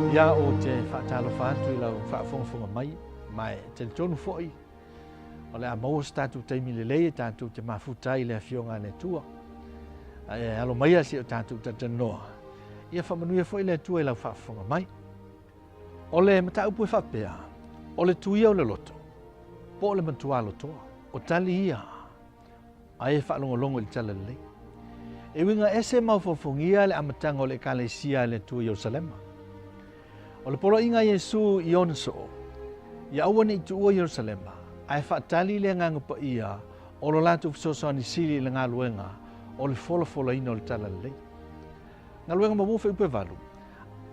Ia ou te faatalofa atu i lau faafogafoga mai, ma e talitonu foi o le a maua se tatou taimi lelei e tatou te mafuta ai i le Afioga a le Atua. Ae alo maia se i o tatou talatalanoa, ia faamanuia foi le Atua i lau faafofoga mai. O le mataupu e faapea, o le tuia o le loto, po o le matua lotoa, o tali ia a e faalogologo i le tala lelei. E uiga ese maofoofogia le amataga o le Ekalesia a le Atua i Ierusalema. O le poloaiga a Iesu i ona soo, ia aua ne i tuua Ierusalema, ae faatali le Agaga Paia o lo latou fesoasoani sili i le galuega o le folafolaina o le tala lelei. Galuega Muamua Fuaiupu 8.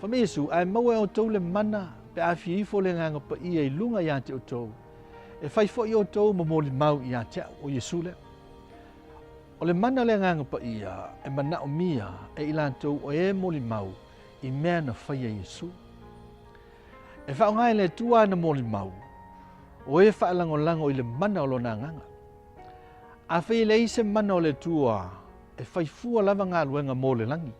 Fai mai Iesu, ae maua e outou le mana pe a afio ifo le Agaga Paia i luga ia te outou, e fai foi outou ma molimau ia te au, o Iesu lea. O le mana o le Agaga Paia e manaomia e i latou o e molimau i mea na faia Iesu. E faaaoga e le Atua ana molimau, o e faalagolago i le mana o lona Agaga. Afai e leai se mana o le Atua, e fai fua lava galuega mo le lagi.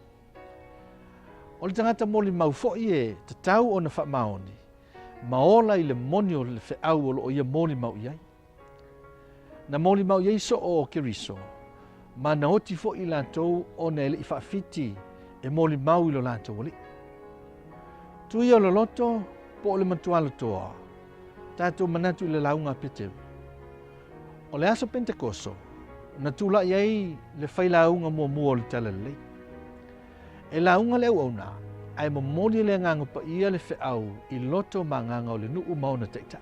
O le tagata molimau foi e tatau ona faamaoni ma ola i le moni o le feau o lo o ia molimau i ai. Na molimau i ai soo o Keriso, ma na oti foi i latou ona e le i faafiti e molimau i lo latou alii. Tuia o loloto po o le matua lotoa, tatou manatu i le lauga a Peteru. O le aso Pentekoso, na tulai ai le failauga muamua o le Talalelei. E lauga le auauna, ae momoli le Agaga Paia le feau i loto ma agaga o le nuu ma ona taitai.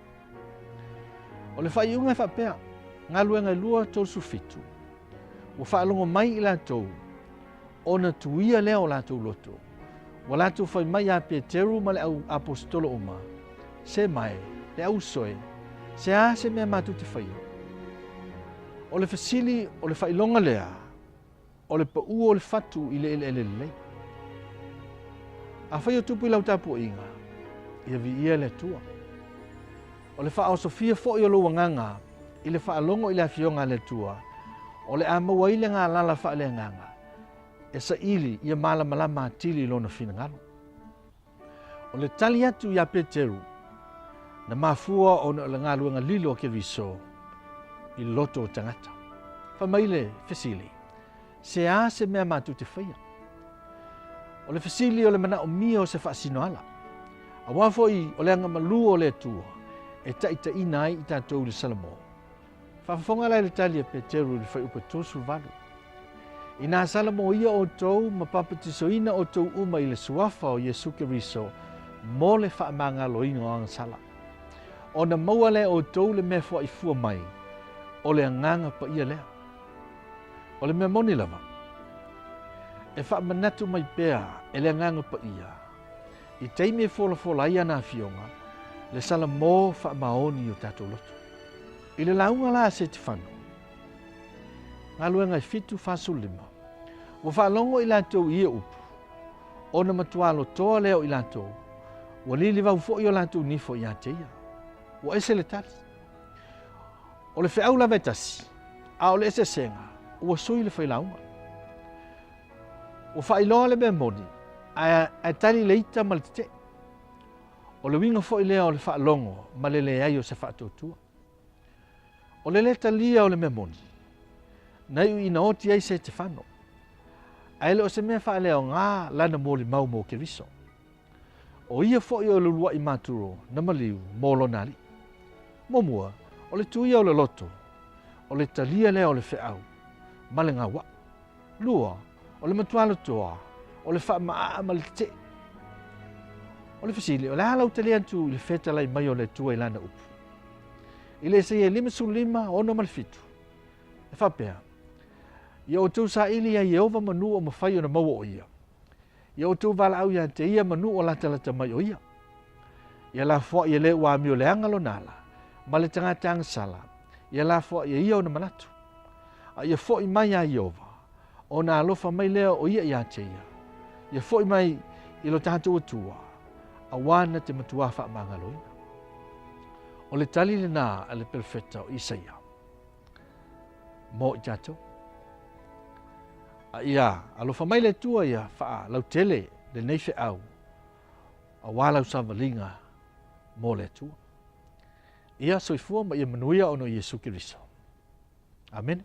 O le faaiuga e faapea, Galuega e 2, 37, ua faalogo mai i latou, ona tuia lea o latou loto, ua latou fai mai ia Peteru ma le au aposetolo uma, Se mae, le au uso e, se a se mea matou te faia? O le fesili o le faailoga lea, o le pau o le fatu i le eleele lelei. Afai o tupu i lau tapuaiga, ia viia le Atua. O le faaosofia foi o lou agaga i le faalogo i le Afioga a le Atua, o le a maua ai le galala faaleagaga e saili ia malamalama atili i lona finagalo. O le tali atu iā Peteru, na mafua ona o le galuega lilo a Keriso i loto o tagata. Fai mai le fesili, Se a se mea matou te faia? O le fesili o le manaomia o se faasinoala. Aua foi o le agamalu o le Atua e taitaiina ai i tatou i le Salamo. Faafofoga la i le tali a Peteru i le fuaiupu 38. Inā salamoia outou ma papatisoina outou uma i le suafa o Iesu Keriso mo le faamagaloina o agasala, ona maua lea e outou le mea foaifua mai, o le Agaga Paia lea. O le mea moni lava, e faamanatu mai pea e le Agaga Paia, i taimi e folafola ai ana afioga, le salamo faamaoni i o tatou loto. I le lauga la a Setefano, Galuega e 7, 45, ua faalogo i latou i ia upu, ona matua lotoa lea o i latou, ua lilivau foi o latou nifo ia te ia. Ua ese le tali. O le feau lava e tasi, a o le eseesega, ua sui le failauga. Ua faailoa le mea moni, ae, ae tali le ita ma le tetee. O le uiga foi lea o le faalogo ma le leai o se faatuatua. O le lē talia o le mea moni, na iu ina oti ai Setefano, ae le o se mea faaleaoga lana molimau mo Keriso. O ia foi o le uluai maturo na maliu mo lona alii. Muamua, o le tuia o le loto, o le talia lea o le feau ma le gauaʻu. Lua, o le matua lotoa, o le faamaaa ma le tetee. O le fesili, o le a lau tali atu i le fetalai mai o le Atua i lana upu? I le Isaia 55, 6 ma le 7, e faapea, Ia outou saili ia Ieova manu o mafai ona maua o ia. Ia outou valaau ia te ia manu o latalata mai o ia. Ia lafoai e le ua amio leaga lona ala, ma le tagata agasala, ia lafoai e ia ona manatu. A ia foi mai iā Ieova, ona alofa mai lea o ia iā te ia. Ia foi mai i lo tatou Atua, auā na te matuā faamagaloina. O le tali lenā a le perofeta o Isaia mo i tatou. A ia alofa mai le Atua ia faalautele lenei feau. Aua lau savaliga mo le Atua. Ia soifua ma ia manuia ona o Iesu Keriso. Amene.